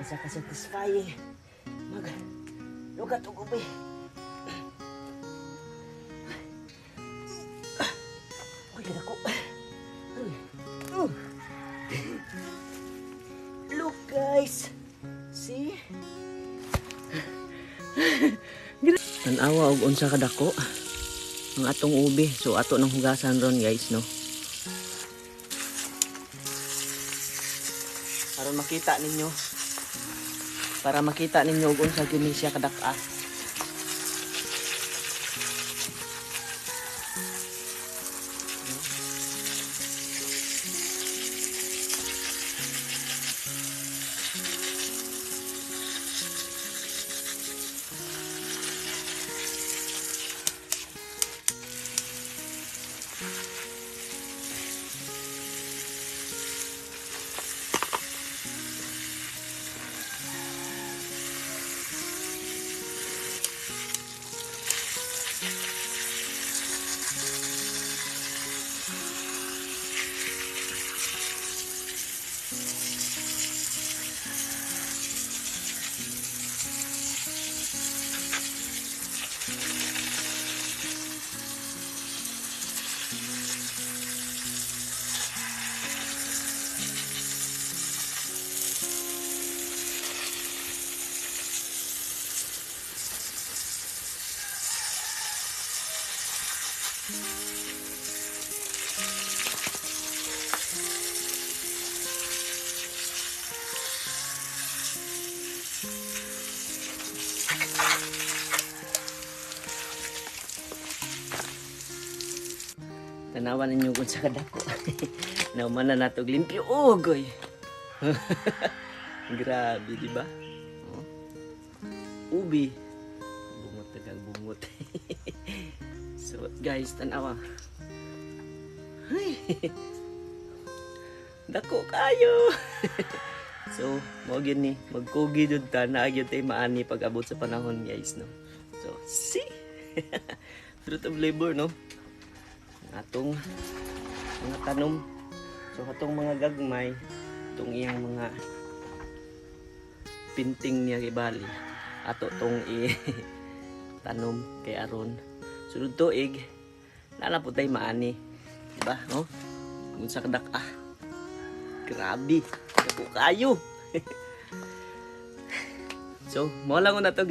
Unsa ka satisfying mag lugat og ubi. Uy, kadako. Uy. Look, guys. See? Tanawa og unsa kadako ang atong ubi. So ato nang hugasan ron, guys, no. Aron makita ninyo. Para makita ninyo og unsa kini siya kadak-a. Tanawan ninyo kung sa kadako. Nauman na nato og limpyo. Ugoy. Grabe, di ba? Oh. Ubi. Bungot tagang bungot. So, guys, tanawa. Ay. Dako kayo. So, mo gyud ni magkugi jud ta na gyud tay maani pag abot sa panahon, guys, no. So, see. Fruit of labor, no? Ang atong mga tanom. So katong mga gagmay, itong iyang mga pinting niya kay bali. Ato tong i tanom kay aron sunod tuig naa na po tay maani. Diba? No? Kung sa kadak ah. Grabe. Dako kayo. So, mo lang na to.